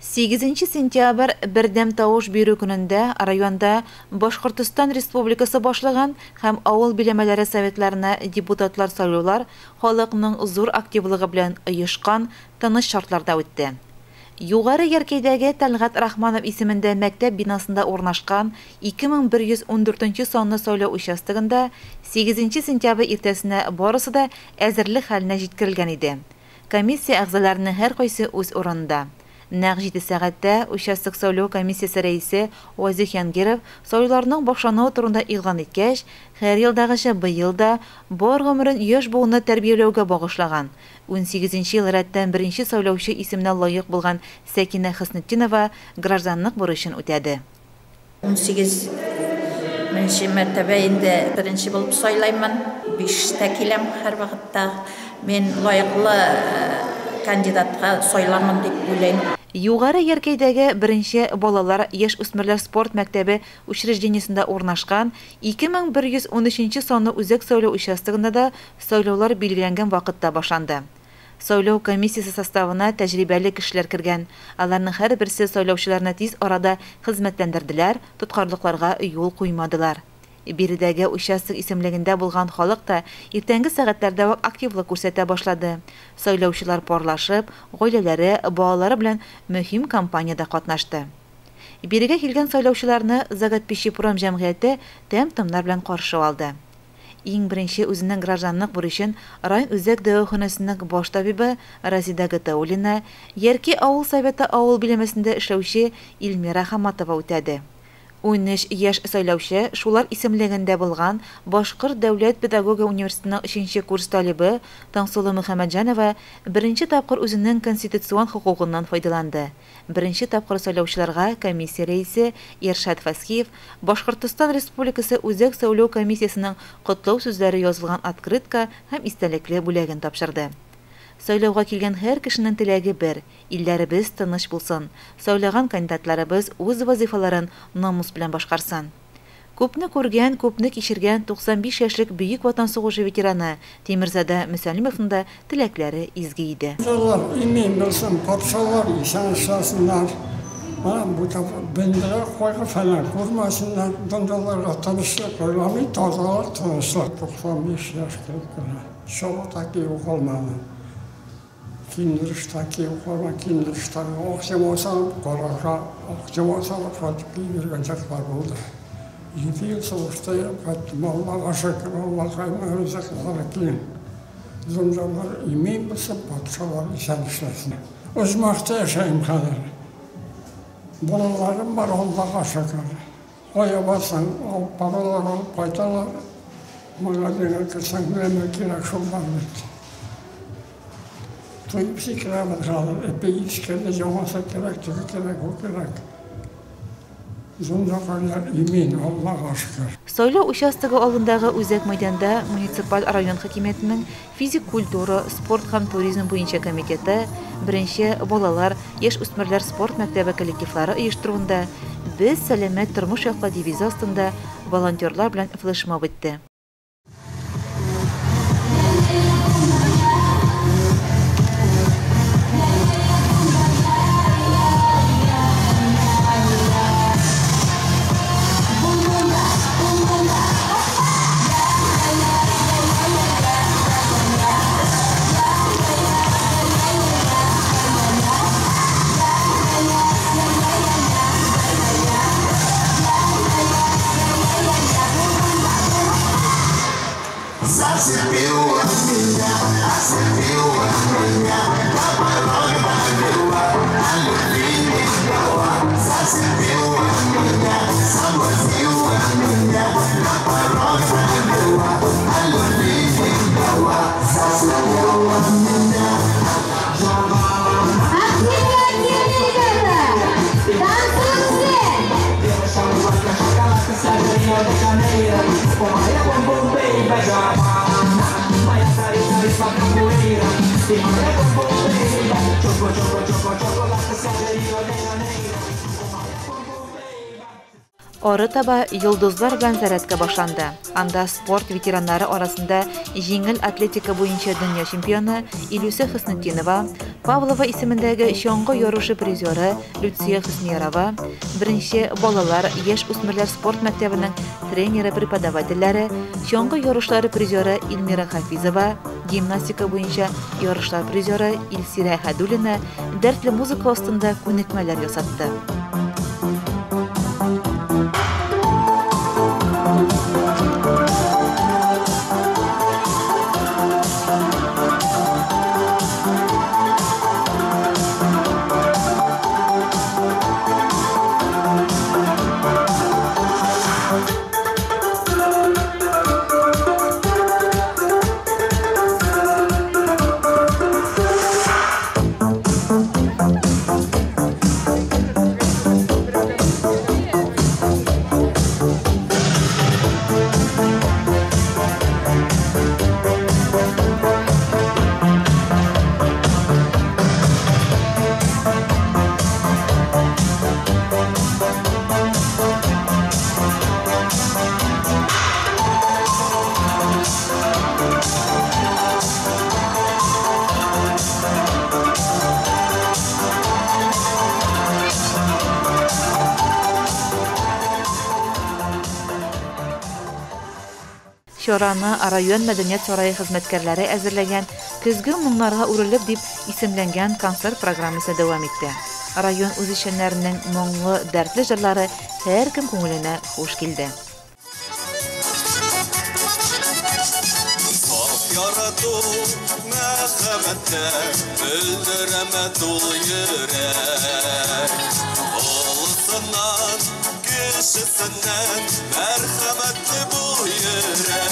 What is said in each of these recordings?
8 сентябрь бердәм тавыш бирү көнендә районда Башкортостан Республикасы Башлыгын һәм авыл биләмәләре советларына депутатлар сайлаулар халыкның зур активлыгы белән оешкан тыныч шартларда үтте. Югары Яркәйдәге Тәлгать Рахманов исемендә мәктәп бинасында урнашкан 2114 санлы сайлау участогында 8 сентябрь иртәсенә барысы да әзерлек хәленә җиткерелгән иде. Комиссия әгъзаларының һәркайсы үз урынында. Нәкъ 7 сәгатьтә участок сайлау комиссиясе рәисе Вазих Янгиров сайлауларның башлануы турында игълан иткәч, һәр елдагыча быел да бар гомерен яшь буынны тәрбияләүгә багышлаган, 18 ел рәттән беренче сайлаучы исеменә лаек булган Сәкинә Хөснетдинова гражданлык бурычын үтәде. 18 мәртәбә инде беренче булып сайлаймын. 5-тә киләм һәр вакытта. Мин лаеклы кандидатка сайлармын дип уйлыйм. Югары Яркәйдәге беренче балалар яшь үсмерләр спорт мәктәбе учреждениесендә урнашкан 2113 санлы үзәк сайлау участогында да сайлаулар билгеләнгән вакытта башланды. Сайлау комиссиясе составына тәҗрибәле кешеләр кергән. Аларның һәрберсе сайлаучыларны тиз арада хезмәтләндерделәр, тоткарлыкларга юл куймадылар. Биредәге участок исемлегендә булган халык та иртәнге сәгатьләрдә үк активлык күрсәтә башлады. Сайлаучылар парлашып, гаиләләре, балалары белән мөһим кампаниядә катнашты. Бирегә килгән сайлаучыларны Заготпищепром җәмгыяте тәм-томнар белән каршы алды. Иң беренче үзенең гражданлык бурычын район үзәк дәваханәсенең баш табибы Разида Гатауллина, Ярки авыл советы авыл биләмәсендә эшләүче Эльмира Хаматова үтәде. 13 яшь сайлаучы шулар исемлегендә булган Башкорт дәүләт педагогия университетының 3 курс талибы Таңсылу Мөхәммәтҗанова беренче тапкыр үзенең конституцион хокукыннан файдаланды. Беренче тапкыр сайлаучыларга комиссия рәисе Иршат Фасхиев Башкортостан Республикасы Үзәк сайлау комиссиясенең котлау сүзләре язылган открытка һәм истәлекле бүләген тапшырды. Сайлауга килгән һәр кешенең теләге бер: илләребез тыныч булсын, сайлаган кандидатларыбыз үз вазифаларын намус белән башкарсын. Күпне күргән, күпне кичергән 95 яшьлек Бөек Ватан сугышы ветераны Тимерзада Мөсәлимовның да теләкләре изге иде. Алар имин булсын, патшалар исән эшләсеннәр. Менә бу бендерә кайгы фәлән күрмәсеннәр, дөньяларга тынычлык, уйламый, тазалык, тынычлык. 95 яшь килеп кенә. Чабата кию калмады. Киндерштә кию калмады, киндерштә акчама салып, карарга акчама салып кайтып килгән чаклар булды. 7 ел сугышта йөреп кайттым. Аллага шөкер, Аллага ризыклары киң. Дөньялар имин булсын, патшалар исән эшләсен. Оҗмахта яшәйм хәзер. Балаларым бар, Аллага шөкер. Кая барсаң, алып баралар, алып кайталар. Магазинга керсәң, нәмә кирәк шул бар бит. Туеп сикерәбез хәзер. Эпи искерде, яңасы кирәк, теге кирәк, бу кирәк. Дөньялар имин, Аллага шөкер. Сайлау участогы алдындагы үзәк мәйданда муниципаль район хакимиятенең физик культура, спорт һәм туризм буенча комитеты, беренче балалар, яшь үсмерләр спорт мәктәбе коллективлары оештыруында «Без сәламәт тормыш яклы» девизы астында волонтерлар белән флешмоб үтте. Ары таба йолдызлар белән зарядка башланды. Анда спорт ветераннары арасында җиңел атлетика буенча дөнья чемпионы Илүсә Хөснетдинова, Павлова исемендәге чаңгы ярышы призеры Люция Хөсниярова, беренче балалар, яшь үсмерләр спорт мәктәбенең тренеры-преподавательләре, чаңгы ярышлары призеры Эльмира Хафизова, гимнастика буенча ярышлар призеры Илсирә Хәдуллина дәртле музыка астында күнекмәләр ясатты. Чараны район мәдәният сарае хезмәткәрләре әзерләгән Көзге моңнарга үрелеп дип исемләнгән концерт программасы дәвам итте. Район үзешчәннәренең моңлы, дәртле җырлары һәркем күңеленә хуш килде. Саф ярату мәхәббәттә белдерәме тул йөрәк. Олысыннан, кешесеннән мәрхәмәтле бул йөрәк.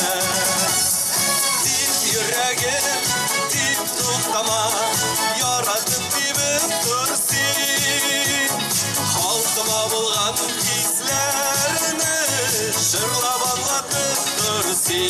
Тип йөрәгем, тип туктама, яратып тибеп тор син. Халкыма булган хисләрне җырлап аңлатып тор син.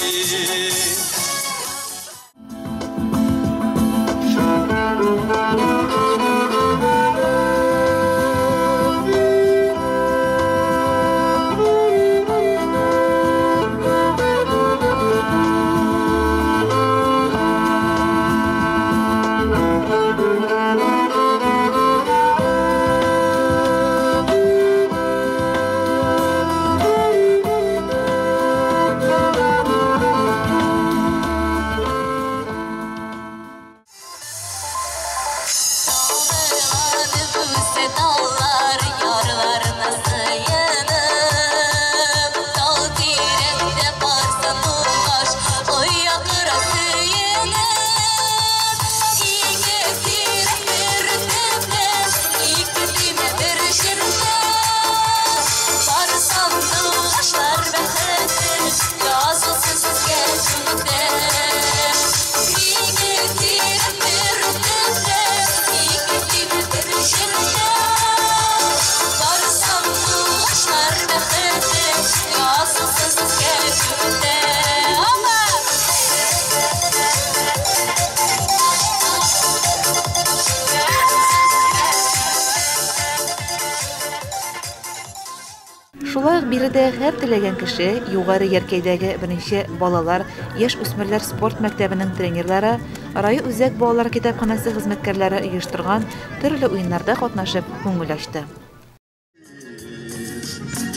Шулай ук биредә һәр теләгән кеше Югары Яркәйдәге беренче балалар, яшь үсмерләр спорт мәктәбенең тренерлары, район үзәк балалар китапханәсе хезмәткәрләре оештырган төрле уеннарда катнашып күңел ачты.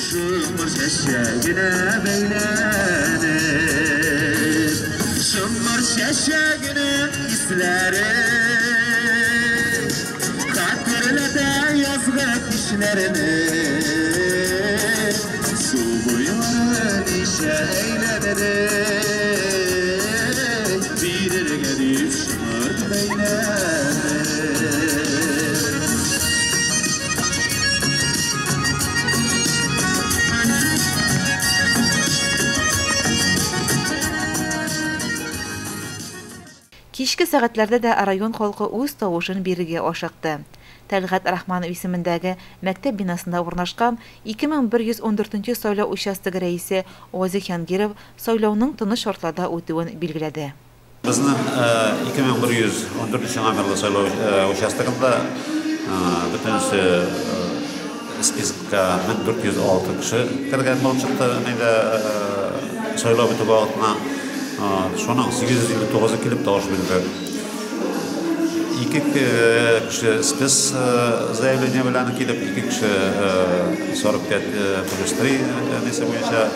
Шомыр чәчәгенә бәйләнеп, шомыр чәчәгенең исләре хәтерләтә язгы кичләрне. Су буйлары ничә әйләнер, бирергә дип шомырт бәйләнеп. Кичке сәгатьләрдә дә район халкы үз тавышын бирергә ашыкты. Тәлгать Рахманов исемендәге мәктәп бинасында урнашкан 2114 сайлау участогы рәисе Вазих Янгиров сайлауның тыныч шартларда үтүен билгеләде. Безнең 2114 номерлы сайлау участогында бөтенесе список Участокка 1406 кеше кергән булып чыкты нидә сайлау бетү вакытына. Шуның 859-ы килеп тавыш бирде. Ике кеше спец заявление белән килеп, ике кеше 45 плюс 3 несе буенча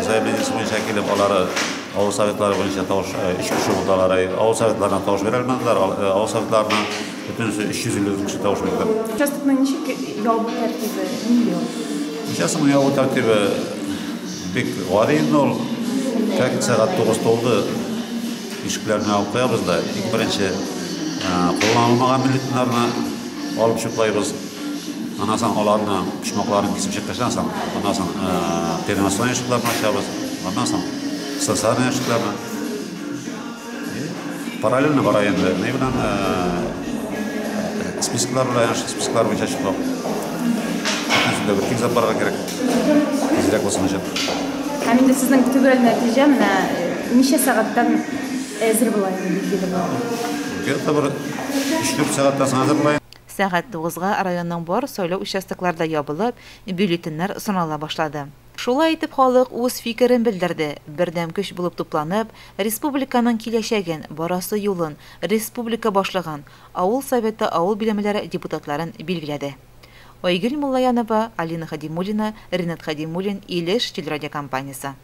заявлениесе буенча килеп, алары авыл советлары буенча тавыш өч кеше булды алар. Авыл советларына тавыш бирә алмадылар. Авыл советларына бөтенесе 354 кеше тавыш бирде. Участокның ничек ябу тәртибе нинди ул? Участокның ябу тәртибе бик гади инде ул. Как сәгать 9 тулды, ишекләрне ябып куябыз да, иң беренче кулланылмаган бюллетеньнәрне алып чутлайбыз. Аннан соң аларны почмакларын кисеп чыккачтан соң, аннан соң переносной ящикларны ачабыз, аннан соң стационар ящикларны. Параллельно бара инде. Ни белән списоклар белән, списоклар буенча чыгып. Бөтенесен дә бер тигез алып барырга кирәк. Тизрәк булсын өчен. Һәм инде сезнең төгәл нәтиҗә менә ничә сәгатьтән әзер була инде билгеле була? Где-то бер 3-4 сәгатьтән соң әзер була. Сәгать тугызга районның бар сайлау участоклары да ябылып, бюллетеньнәр санала башлады. Шулай итеп халык үз фикерен белдерде, бердәм көч булып тупланып, республиканың киләчәген, барасы юлын, республика башлыгын, авыл советы, авыл биләмәләре депутатларын билгеләде. Айгөл Муллаянова, Алина Хадимуллина, Ринат Хадимуллин, Илеш телерадиокомпаниясе.